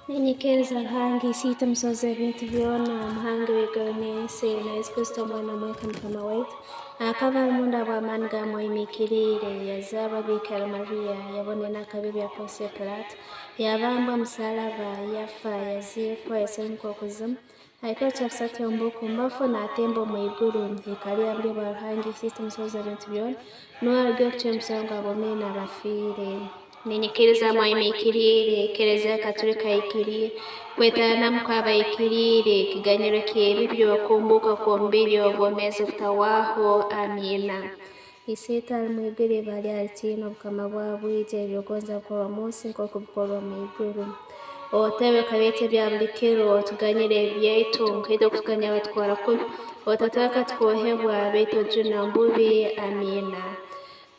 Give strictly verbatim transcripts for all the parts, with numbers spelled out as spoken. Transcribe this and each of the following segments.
Ninyikiriza Ruhanga Isiitwe, Musobozi w'ebintu byona, Omuhangi w'iguru n'ensi, na Yesu Kristo, Omwana omweka, Mukama waitu, akaba ali munda bw'amaani ga Mwoyo Mwikiriire, yazaarwa Bikira Mariya, yabona enaka bibi ya Pontius Pilato, yabambwa omusalaba, yafa, yaziikwa, yasemuka okuzimu, ha kiro kya bisatu omu bafu, naatemba omu iguru, aikaliire ha buryo bwa Ruhanga Isiitwe, Musobozi w'ebintu byona, nuwe arugire kucwera omusango aboomeire n'abafiire. Ninyikiriza Mwoyo Mwikiriire, Ekereziya Katulika ahikiriire, kweteeranamu kw'abaikiriire, ekiganyiro ky'ebibi, okuhumbuuka kw'omubiri, obwomeezi obutahwaho. Amiina. Isiitwe ali mu iguru, ibara lyawe litiinwe, obukama bwawe bwije, eby'okugonza bikorwe omu nsi nk'oku bikorwa omu iguru. Otwebeke ebyaitu ebya buli kiro, otuganyire ebibi byaitu, nk'itwe oku tuganyira abatukora kubi, otatuleka tukoohebwa, baitu otujune omu bubi. Amiina.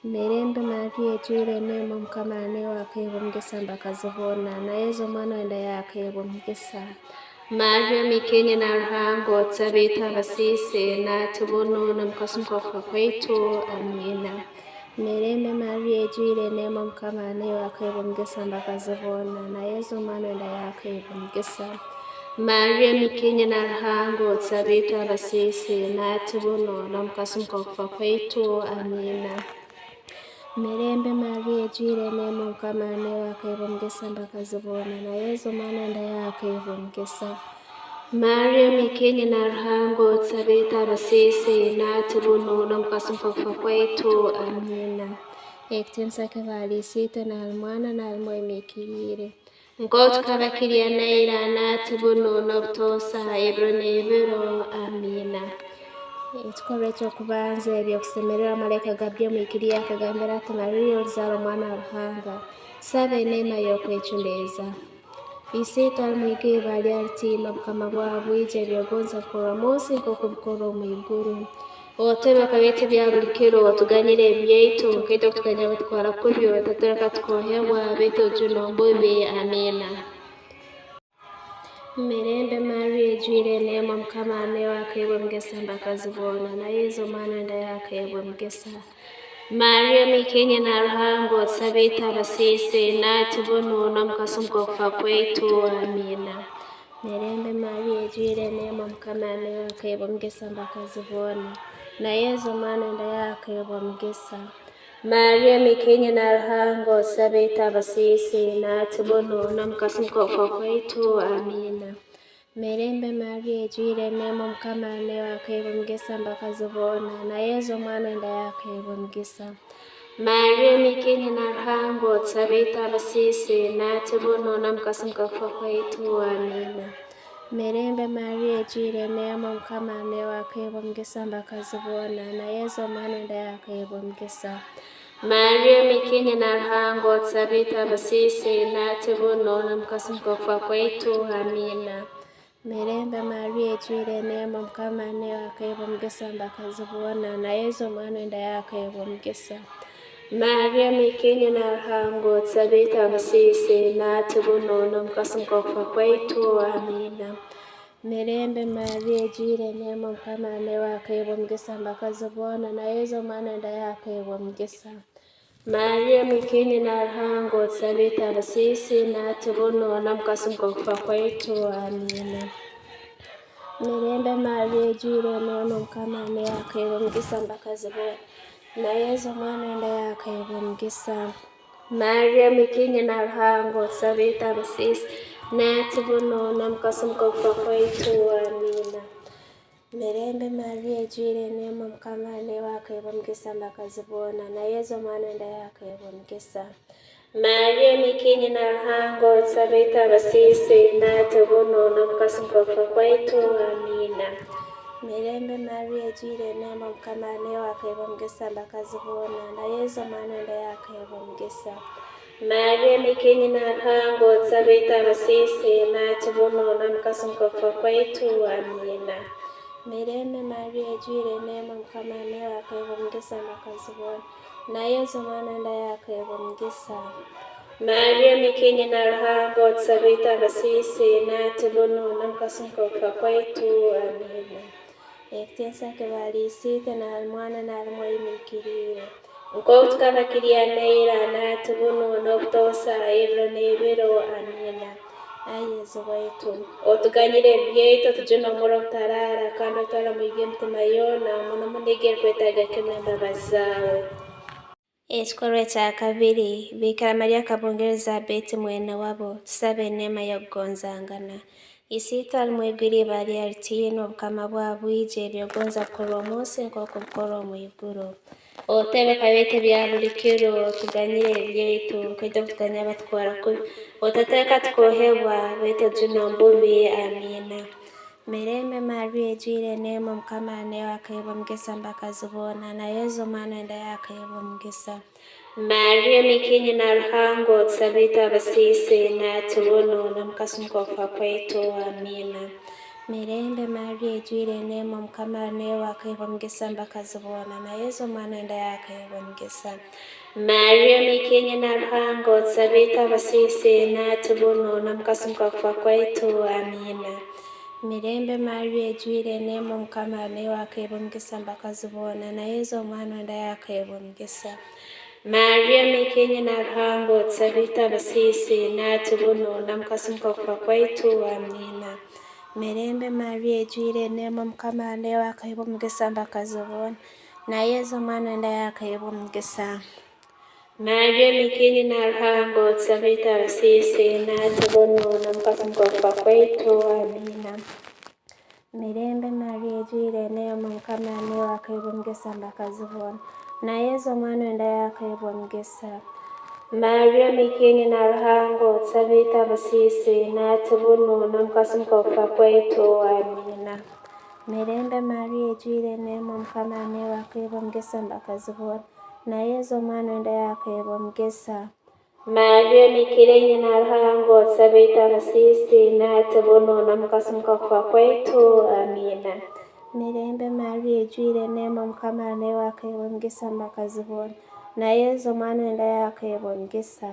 Mirembe Mariya, oijwire eneema, Omukama ali naiwe, wahebwa omugisa omu bakazi boona, na Yesu omwana w'enda yaawe akahebwa omugisa. Mariya, omuhikirwe nyina wa Ruhanga, otusabe itwe abasiisi, na hati bunu n'omu kasumi k'okufa kwaitu. Amiina. Mirembe Mariya, oijwire eneema, Omukama ali naiwe, wahebwa omugisa omu bakazi boona, na Yesu omwana w'enda yaawe akahebwa omugisa. Mariya, omuhikirwe nyina wa Ruhanga, otusabe itwe abasiisi, na hati bunu n'omu kasumi k'okufa kwaitu. Amiina. Mirembe Mariya, oijwire eneema, Omukama ali naiwe, wahebwa omugisa omu bakazi boona, na Yesu omwana w'enda yaawe akahebwa omugisa. Mariya, omuhikirwe nyina wa Ruhanga, otusabe itwe abasiisi, na hati bunu n'omu kasumi k'okufa kwaitu. Amiina. Ekitiinisa kibe hali Isiitwe, na hali Mwana, na hali Mwoyo Mwikiriire. Nkooku kikaba kiri na ira, na hati bunu, n'obutoosa, ebiro n'ebiro. Amiina. Ekikorwa eky'okubanza, eby'okusemererwa, malaika Gabriel omuhikiriire akagambira ati, "Mariya, olizaara omwana wa Ruhanga." Tusaba eneema y'okweculeeza. Isiitwe ali mu iguru, ibara lyawe litiinwe, obukama bwawe bwije, eby'ogonza bikorwe omu nsi nkooku bikorwa omu iguru. Otwebeke ebyaitu ebya buli kiro, otuganyire ebibi byaitu, nk'itwe oku tuganyira abatukora kubi, otatuleka tukoohebwa, baitu otujune omu bubi. Amiina. Mirembe Mariya, oijwire eneema, Omukama ali naiwe, wahebwa omugisa omu bakazi boona, na Yesu omwana w'enda yaawe akahebwa omugisa. Mariya, omuhikirwe nyina wa Ruhanga, otusabe itwe abasiisi, na hati bunu n'omu kasumi k'okufa kwaitu. Amiina. Mirembe Mariya, oijwire eneema, Omukama ali naiwe, wahebwa omugisa omu bakazi boona, na Yesu omwana w'enda yaawe akahebwa omugisa. Mariya, omuhikirwe nyina wa Ruhanga, otusabe itwe abasiisi, na hati bunu n'omu kasumi k'okufa kwaitu. Amiina. Mirembe Mariya, oijwire eneema, Omukama ali naiwe, wahebwa omugisa omu bakazi boona, na Yesu omwana w'enda yaawe akahebwa omugisa. Mariya, omuhikirwe nyina wa Ruhanga, otusabe itwe abasiisi, na hati bunu n'omu kasumi k'okufa kwaitu. Amiina. Mirembe Mariya, oijwire eneema, Omukama ali naiwe, wahebwa omugisa omu bakazi boona, na Yesu omwana w'enda yaawe akahebwa omugisa. Mariya, omuhikirwe nyina wa Ruhanga, otusabe itwe abasiisi, na hati bunu n'omu kasumi k'okufa kwaitu. Amiina. Mirembe Mariya, oijwire eneema, Omukama ali naiwe, wahebwa omugisa omu bakazi boona, na Yesu omwana w'enda yaawe akahebwa omugisa. Mariya, omuhikirwe nyina wa Ruhanga, otusabe itwe abasiisi, na hati bunu n'omu kasumi k'okufa kwaitu. Amiina. Mirembe Mariya, oijwire eneema, Omukama ali naiwe, wahebwa omugisa omu bakazi boona, na Yesu omwana w'enda yaawe akahebwa omugisa. Mariya, omuhikirwe nyina wa Ruhanga, otusabe itwe abasiisi, na hati bunu n'omu kasumi k'okufa kwaitu. Amiina. Mirembe Mariya, oijwire eneema, Omukama ali naiwe, wahebwa omugisa omu bakazi boona, na Yesu omwana w'enda yaawe akahebwa omugisa. Mariya, omuhikirwe nyina wa Ruhanga, otusabe itwe abasiisi, na hati bunu n'omu kasumi k'okufa kwaitu. Amiina. Mirembe Mariya, oijwire eneema, Omukama ali naiwe, wahebwa omugisa omu bakazi boona, na Yesu omwana w'enda yaawe akahebwa omugisa. Mariya, omuhikirwe nyina wa Ruhanga, otusabe itwe abasiisi, na hati bunu n'omu kasumi k'okufa kwaitu. Amiina. Mirembe Mariya, oijwire eneema, Omukama ali naiwe, wahebwa omugisa omu bakazi boona, na Yesu omwana w'enda yaawe akahebwa omugisa. Mariya, omuhikirwe nyina wa Ruhanga, otusabe itwe abasiisi, na hati bunu n'omu kasumi k'okufa kwaitu. Amiina. Mirembe Mariya, oijwire eneema, Omukama ali naiwe, wahebwa omugisa omu bakazi boona, na Yesu omwana w'enda yaawe akahebwa omugisa. Mariya, omuhikirwe nyina wa Ruhanga, otusabe itwe abasiisi, na hati bunu n'omu kasumi k'okufa kwaitu. Amiina. Ekitiinisa kibe hali Isiitwe, na hali Mwana, na hali Mwoyo Mwikiriire. Nkooku kikaba kiri na ira, na hati bunu, n'obutoosa, ebiro n'ebiro. Amiina. Ai Yesu waitu, otuganyire ebibi byaitu, otujune omurro ogutaraara, kandi otwale omu mitima yoona, muno muno egi erukwetaaga kimu embabazi zaawe. Ekikorwa ekya kabiri, Bikira Mariya akabungire Elizabeti mwene wabo, tusabe eneema y'okugonzangana. Isiitwe ali mu iguru, ibara lyawe litiinwe, obukama bwawe bwije, eby'ogonza bikorwe omu nsi nk'oku bikorwa omu iguru. Otebe kabiite bya buli kiro, otuganyire ebibi byaitu, nk'itwe oku tuganyira abatukora kubi. Otatureka tukoohebwa, baitu otujune omu bubi. Amiina. Mirembe Mariya, oijwire eneema, Omukama ali naiwe, wahebwa omugisa omu bakazi boona, na Yesu omwana w'enda yaawe akahebwa omugisa. Mariya, oimukiire nyina Ruhanga, otusabe itwe abasiisi, na hati bunu, na mu kasumi k'okufa kwaitu. Amiina. Mirembe Mariya, oijwire eneema, Omukama ali naiwe, wahebwa omugisa omu bakazi boona, na Yesu omwana w'enda yaawe akahebwa omugisa. Mariya, oimukiire nyina Ruhanga, otusabe itwe abasiisi, na hati bunu, na mu kasumi k'okufa kwaitu. Amiina. Mirembe Mariya, oijwire eneema, Omukama ali naiwe, wahebwa omugisa omu bakazi boona, na Yesu omwana w'enda yaawe akahebwa omugisa. Mariya, oimukiire nyina Ruhanga, otusabe itwe abasiisi, na hati bunu, na mu kasumi k'okufa kwaitu. Amiina. Mirembe Mariya, oijwire eneema, Omukama ali naiwe, wahebwa omugisa omu bakazi boona, na Yesu omwana w'enda yaawe akahebwa omugisa. Mariya, oimukiire nyina Ruhanga, otusabe itwe abasiisi, na hati bunu, na mu kasumi k'okufa kwaitu. Amiina. Mirembe Mariya, oijwire eneema, Omukama ali naiwe, wahebwa omugisa omu bakazi boona, na Yesu omwana w'enda yaawe akahebwa omugisa. Mariya, oimukiire nyina Ruhanga, otusabe itwe abasiisi, na hati bunu, na mu kasumi k'okufa kwaitu. Amiina. Mirembe Mariya, oijwire eneema, Omukama ali naiwe, wahebwa omugisa omu bakazi boona, na Yesu omwana w'enda yaawe akahebwa omugisa. Mariya, oimukiire nyina Ruhanga, otusabe itwe abasiisi, na hati bunu, na mu kasumi k'okufa kwaitu. Amiina. Mirembe Mariya, oijwire eneema, Omukama ali naiwe, wahebwa omugisa omu bakazi boona, na Yesu omwana w'enda yaawe akahebwa omugisa.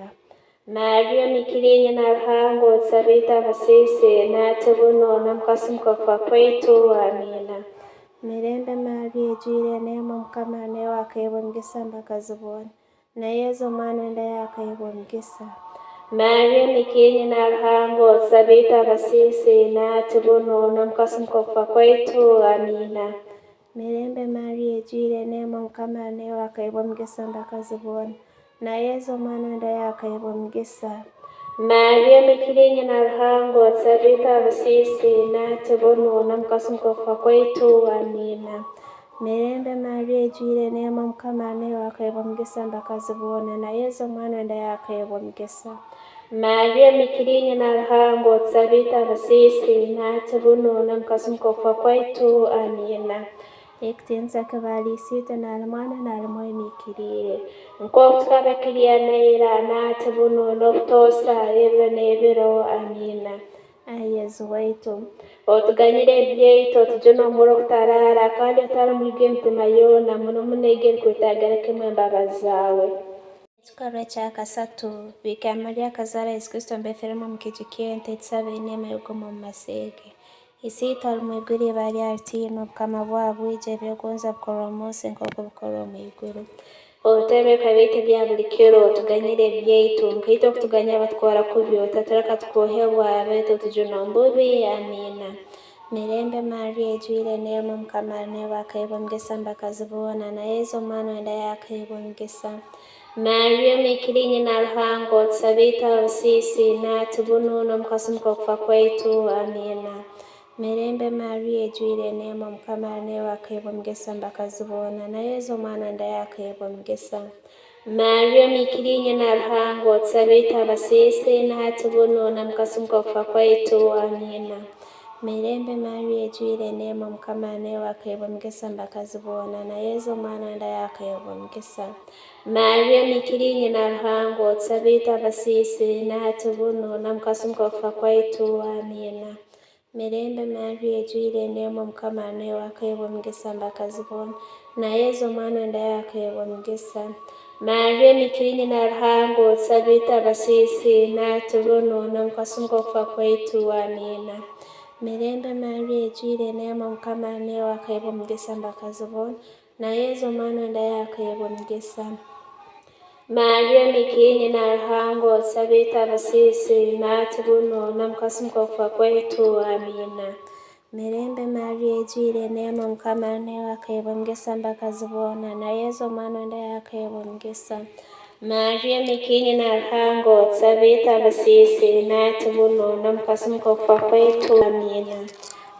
Mariya, oimukiire nyina Ruhanga, otusabe itwe abasiisi, na hati bunu, na mu kasumi k'okufa kwaitu. Amiina. Mirembe Mariya, oijwire eneema, Omukama ali naiwe, wahebwa omugisa omu bakazi boona, na Yesu omwana w'enda yaawe akahebwa omugisa. Mariya, oimukiire nyina Ruhanga, otusabe itwe abasiisi, na hati bunu, na mu kasumi k'okufa kwaitu. Amiina. Mirembe Mariya, oijwire eneema, Omukama ali naiwe, wahebwa omugisa omu bakazi boona, na Yesu omwana w'enda yaawe akahebwa omugisa. Mariya, oimukiire nyina Ruhanga, otusabe itwe abasiisi, na hati bunu, na mu kasumi k'okufa kwaitu. Amiina. Mirembe Mariya, oijwire eneema, Omukama ali naiwe, wahebwa omugisa omu bakazi boona, na Yesu omwana w'enda yaawe akahebwa omugisa. Mariya, oimukiire nyina Ruhanga, otusabe itwe abasiisi, na hati bunu, na mu kasumi k'okufa kwaitu. Amiina. Ekitiinisa kibe hali Isiitwe, na hali Mwana, na hali Mwoyo Oimikiriire, nkooku kikaba kiri na ira, na hati bunu, n'obutoosa, ebiro n'ebiro. Amiina. Ai Yesu waitu, otuganyire ebibi byaitu, otujune omurro ogutaraara, kandi otwale omu iguru emitima yoona, muno muno egi erukwetaaga kimu embabazi zaawe. Ekikorwa ekya kasatu, Bikira Mariya akazaara Yesu Kristo omu Betelehemu omu kiiju ky'ente, tusabe eneema y'okugumamu omu maseege. Isiitwe ali mu iguru, ibara lyawe litiinwe, obukama bwawe bwije, eby'ogonza bikorwe omu nsi nk'oku bikorwa omu iguru. Otebe kabiite bya buli kiro, otuganyire ebibi byaitu, nkaitwe oku tuganyira abatukora kubi, otatureka tukoohebwa, baitu otujune omu bubi. Amiina. Mirembe Mariya, oijwire eneema, Omukama ali naiwe, wahebwa omugisa omu bakazi boona, na Yesu omwana w'enda yaawe akahebwa omugisa. Mariya, oimukiire nyina Ruhanga, otusabe itwe abasiisi, na hati bunu, na mu kasumi k'okufa kwaitu. Amiina. Mirembe Mariya, oijwire eneema, Omukama ali naiwe, wahebwa omugisa omu bakazi boona, na Yesu omwana w'enda yaawe akahebwa omugisa. Mariya, oimukiire nyina Ruhanga, otusabe itwe abasiisi, na hati bunu, na mu kasumi k'okufa kwaitu. Amiina. Mirembe Mariya, oijwire eneema, Omukama ali naiwe, wahebwa omugisa omu bakazi boona, na Yesu omwana w'enda yaawe akahebwa omugisa. Mariya, oimukiire nyina Ruhanga, otusabe itwe abasiisi, na hati bunu, na mu kasumi k'okufa kwaitu. Amiina. Mirembe Mariya, oijwire eneema, Omukama ali naiwe, wahebwa omugisa omu bakazi boona, na Yesu omwana w'enda yaawe akahebwa omugisa. Mariya, oimukiire nyina Ruhanga, otusabe itwe abasiisi, na hati bunu, na mu kasumi k'okufa kwaitu. Amiina. Mirembe Mariya, oijwire eneema, Omukama ali naiwe, wahebwa omugisa omu bakazi boona, na Yesu omwana w'enda yaawe akahebwa omugisa. Maria, omikiri nyina Ruhanga, osabiite abasiisi, nati bunu n'omu kasumi k'okufa kwaitu. Amiina. Mirembe Maria, ijwire neema, Mukama niwe, akairwe omugisa omu bakazi boona, na Yesu omwana w'enda yawe akairwe omugisa. Maria, omikiri nyina Ruhanga, osabiite abasiisi, nati bunu n'omu kasumi k'okufa kwaitu. Amiina.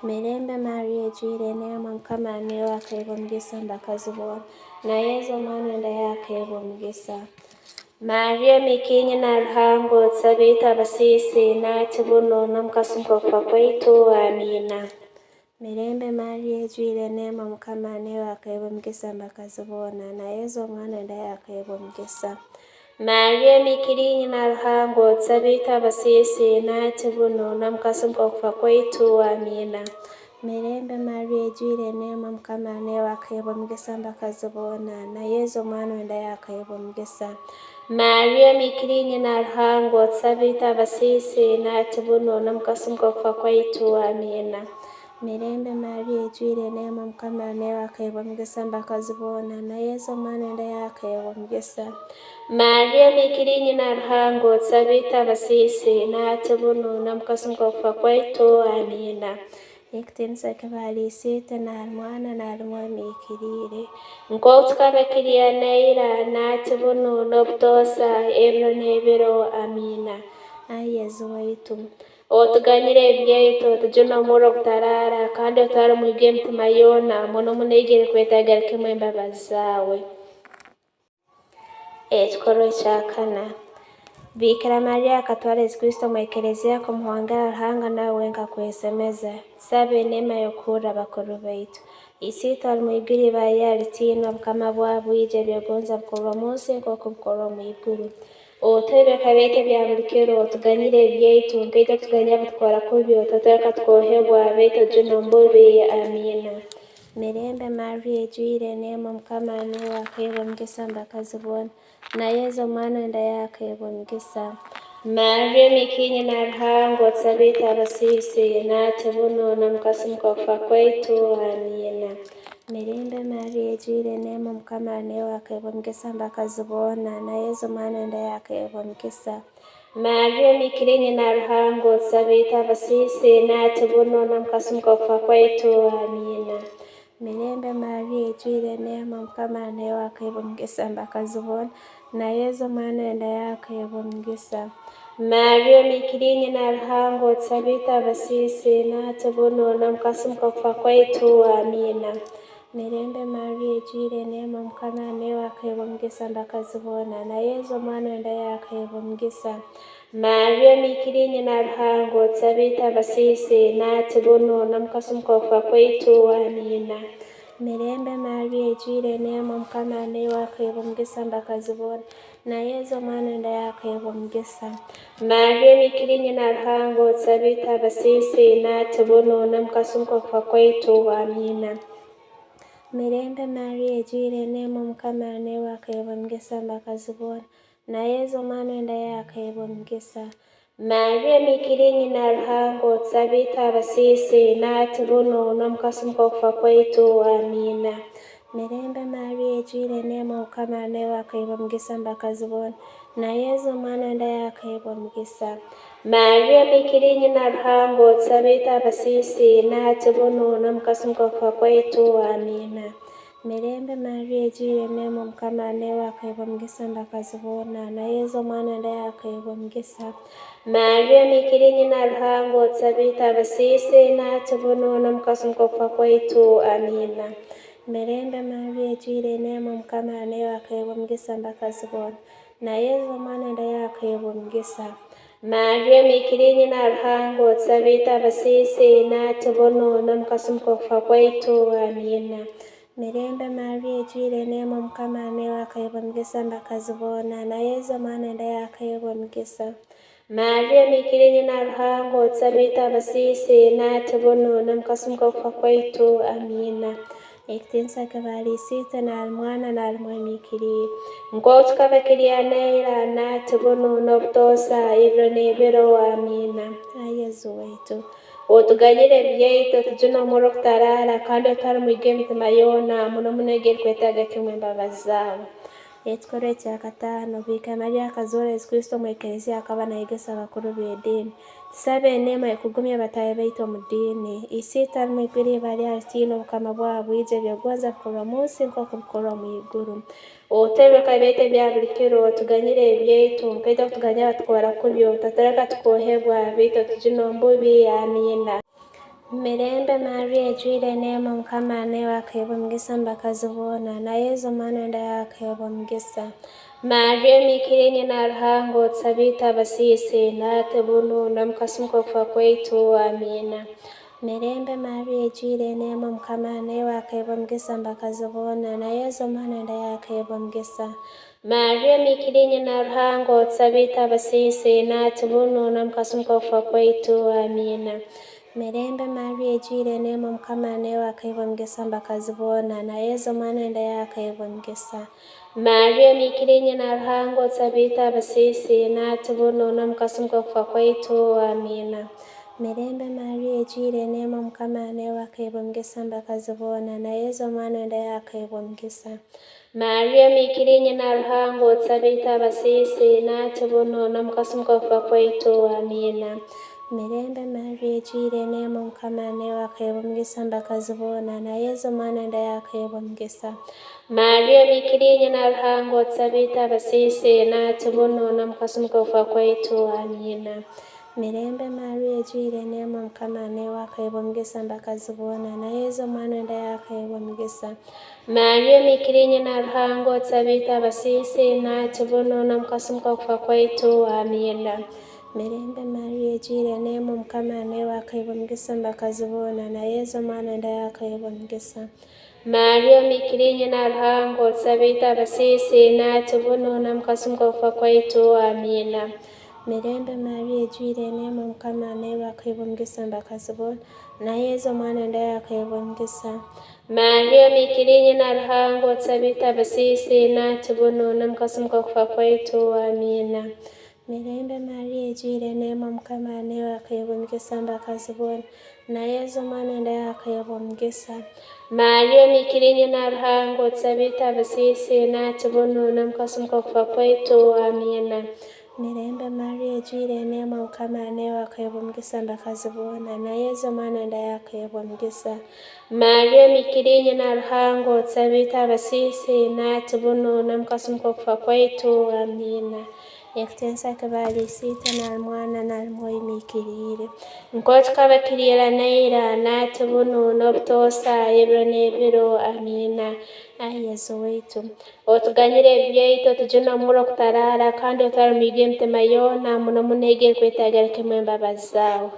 Mirembe Maria, ijwire neema, Mukama niwe, akairwe omugisa omu bakazi boona, na Yesu omwana w'enda yawe akairwe omugisa. Maria, omikiri nyina Ruhanga, otusabiite abasiisi, nati bunu n'omu kasumi k'okufa kwaitu. Amiina. Mirembe Maria, ijwire neema, Mukama niwe, akairwe omugisa omu bakazi boona, na Yesu omwana w'enda yawe akairwe omugisa. Maria, omikiri nyina Ruhanga, otusabiite abasiisi, nati bunu n'omu kasumi k'okufa kwaitu. Amiina. Mirembe Maria, ijwire neema, Mukama niwe, akairwe omugisa omu bakazi boona, na Yesu omwana w'enda yawe akairwe omugisa. Maria, omikiri nyina Ruhanga, otusabiite abasiisi, nati bunu n'omu kasumi k'okufa kwaitu. Amiina. Mirembe Maria, ijwire neema, Mukama niwe, akairwe omugisa omu bakazi boona, na Yesu omwana w'enda yawe akairwe omugisa. Maria, omikiri nyina Ruhanga, otusabiite abasiisi, nati bunu n'omu kasumi k'okufa kwaitu. Amiina. Ekitiinisa kibe hali Isiitwe, na hali Mwana, na hali Mwami Ikiriire. Nkooku kikaba kiri na ira, nati bunu, n'obutoosa, ebiro n'ebiro. Amiina. Ai Yesu waitu, otuganyire ebibi byaitu, otujune omurro ogutaraara, kandi otwale omu iguru emitima yoona, muno muno egi erikwetaaga kimu embabazi zaawe. Ekikorwa ekya kana. Bikira Maria akatwara Yesu Kristo omu Ekereziya kumuhongera Ruhanga naawe wenka kwesemeza. Tusaba eneema y'okuhurra bakuru baitu. Isiitwe ali mu iguru, iba lyawe litiinwe, obukama bwawe bwije, eby'ogonza bikorwe omu nsi nkooku bikorwa omu iguru. Otuhe ebyokulya byaitu ebya buli kiro, otuganyire ebibi byaitu, nkaitwe oku tuganyira abatukora kubi, otatuleka tukoohebwa, baitu otujune omu bubi. Amiina. Mirembe Maria, ijwire eneema, Mukama niwe, wakairwe omugisa omu bakazi boona, na Yesu omwana w'enda yawe akairwe omugisa. Maria, omwikiri nyina Ruhanga, otusabiite abasiisi, nati bunu n'omu kasumi k'okufa kwaitu. Amiina. Mirembe Maria, ijwire eneema, Mukama niwe, wakairwe omugisa omu bakazi boona, na Yesu omwana w'enda yawe akairwe omugisa. Maria, omwikiri nyina Ruhanga, otusabiite abasiisi, nati bunu n'omu kasumi k'okufa kwaitu. Amiina. Mirembe Maria, ijwire eneema, Mukama niwe, wakairwe omugisa omu bakazi boona, na Yesu omwana w'enda yawe akairwe omugisa. Maria, omwikiri nyina Ruhanga, otusabiite abasiisi, nati bunu n'omu kasumi k'okufa kwaitu. Amiina. Mirembe Maria, ijwire eneema, Mukama niwe, wakairwe omugisa omu bakazi boona, na Yesu omwana w'enda yawe akairwe omugisa. Maria, omwikiri nyina Ruhanga, otusabiite abasiisi, nati bunu n'omu kasumi k'okufa kwaitu. Amiina. Mirembe Maria, ijwire eneema, Mukama niwe, wakairwe omugisa omu bakazi boona, na Yesu omwana w'enda yawe akairwe omugisa. Maria, omwikiri nyina Ruhanga, otusabiite abasiisi, nati bunu n'omu kasumi k'okufa kwaitu. Amiina. Mirembe Maria, ijwire eneema, Mukama niwe, wakairwe omugisa omu bakazi boona, na Yesu omwana w'enda yawe akairwe omugisa. Maria, omwikiri nyina Ruhanga, otusabiite abasiisi, nati bunu n'omu kasumi k'okufa kwaitu. Amiina. Mirembe Maria, ijwire eneema, Mukama niwe, wakairwe omugisa omu bakazi boona, na Yesu omwana w'enda yawe akairwe omugisa. Maria, omwikiri nyina Ruhanga, otusabiite abasiisi, nati bunu n'omu kasumi k'okufa kwaitu. Amiina. Mirembe Maria, ijwire eneema, Mukama niwe, wakairwe omugisa omu bakazi boona, na Yesu omwana w'enda yawe akairwe omugisa. Maria, omwikiri nyina Ruhanga, otusabiite abasiisi, nati bunu n'omu kasumi k'okufa kwaitu. Amiina. Mirembe Maria, ijwire eneema, Mukama niwe, wakairwe omugisa omu bakazi boona, na Yesu omwana w'enda yawe akairwe omugisa. Maria, omwikiri nyina Ruhanga, otusabiite abasiisi, nati bunu n'omu kasumi k'okufa kwaitu. Amiina. Mirembe Maria, ijwire eneema, Mukama niwe, wakairwe omugisa omu bakazi boona, na Yesu omwana w'enda yawe akairwe omugisa. Maria, omwikiri nyina Ruhanga, otusabiite abasiisi, nati bunu n'omu kasumi k'okufa kwaitu. Amiina. Ekitiinisa kibe hali Isiitwe, na hali Mwana, na hali Mwami Ikiriire. Nkooku kikaba kiri na ira, nati bunu, n'obutoosa, ebiro n'ebiro. Amiina. Ai Yesu waitu, otuganyire ebibi byaitu, otujune omurro ogutaraara, kandi otwale omu iguru emitima yoona, muno muno egi erikwetaaga kimu embabazi zaawe. Ekikorwa ekya kataano, Bikira Maria akazoora Yesu Kristo omu Ekereziya, akaba naayegesa abakuru b'ediini. Tusabe eneema y'okugumya bataahi baitu omu diini. Isiitwe ali mu iguru, ibara lyawe litiinwe, obukama bwawe bwije, eby'okugonza bikorwe omu nsi nk'oku bikorwa omu iguru. Otuhe ebiro byaitu ebya buli kiro, otuganyire ebyaitu, nkaitwe oku tuganyira abatukora kubi, otatureka tukoohebwa, baitu otugine omu bubi. Amiina. Mirembe Maria, oijwire eneema, Omukama naiwe, wahebwa omugisa omu bakazi boona, na Yesu omwana w'enda yaawe akahebwa omugisa. Maria, oimikiriire, nyina wa Ruhanga, otusabe itwe abasiisi, na hati bunu, n'omu kasumi k'okufa kwaitu. Amiina. Mirembe Maria, oijwire eneema, Omukama naiwe, wahebwa omugisa omu bakazi boona, na Yesu omwana w'enda yaawe akahebwa omugisa. Maria, oimikiriire, nyina wa Ruhanga, otusabe itwe abasiisi, na hati bunu, n'omu kasumi k'okufa kwaitu. Amiina. Mirembe Maria, oijwire eneema, Omukama naiwe, wahebwa omugisa omu bakazi boona, na Yesu omwana w'enda yaawe akahebwa omugisa. Maria, oimikiriire, nyina wa Ruhanga, otusabe itwe abasiisi, na hati bunu, n'omu kasumi k'okufa kwaitu. Amiina. Mirembe Maria, oijwire eneema, Omukama naiwe, wahebwa omugisa omu bakazi boona, na Yesu omwana w'enda yaawe akahebwa omugisa. Maria, oimikiriire, nyina wa Ruhanga, otusabe itwe abasiisi, na hati bunu, n'omu kasumi k'okufa kwaitu. Amiina. Mirembe Maria, oijwire eneema, Omukama naiwe, wahebwa omugisa omu bakazi boona, na Yesu omwana w'enda yaawe akahebwa omugisa. Maria, oimikiriire, nyina wa Ruhanga, otusabe itwe abasiisi, na hati bunu, n'omu kasumi k'okufa kwaitu. Amiina. Mirembe Maria, oijwire eneema, Omukama naiwe, wahebwa omugisa omu bakazi boona, na Yesu omwana w'enda yaawe akahebwa omugisa. Maria, oimikiriire, nyina wa Ruhanga, otusabe itwe abasiisi, na hati bunu, n'omu kasumi k'okufa kwaitu. Amiina. Mirembe Maria, oijwire eneema, Omukama naiwe, wahebwa omugisa omu bakazi boona, na Yesu omwana w'enda yaawe akahebwa omugisa. Maria, oimikiriire, nyina wa Ruhanga, otusabe itwe abasiisi, na hati bunu, n'omu kasumi k'okufa kwaitu. Amiina. Mirembe Maria, oijwire eneema, Omukama naiwe, wahebwa omugisa omu bakazi boona, na Yesu omwana w'enda yaawe akahebwa omugisa. Maria, oimikiriire, nyina wa Ruhanga, otusabe itwe abasiisi, na hati bunu, n'omu kasumi k'okufa kwaitu. Amiina. Mirembe Maria, oijwire eneema, Omukama naiwe, wahebwa omugisa omu bakazi boona, na Yesu omwana w'enda yaawe akahebwa omugisa. Maria, oimikiriire, nyina wa Ruhanga, otusabe itwe abasiisi, na hati bunu, n'omu kasumi k'okufa kwaitu. Amiina. Mirembe Maria, oijwire eneema, Omukama naiwe, wahebwa omugisa omu bakazi boona, na Yesu omwana w'enda yaawe akahebwa omugisa. Maria, oimikiriire, nyina wa Ruhanga, otusabe itwe abasiisi, na hati bunu, n'omu kasumi k'okufa kwaitu. Amiina. Ekitiinisa kibe hali Isiitwe, na hali Mwana, na hali Mwoyo Oimikiriire, nkooku kikaba kiri ira na ira, na hati bunu, n'obutoosa, ebiro n'ebiro. Amiina. Ai Yesu waitu, otuganyire ebibi byaitu, otugine omu murro ogutaraara, kandi otwale omu iguru emitima yoona, muno muno egi erukwetaagira kimu embabazi zaawe.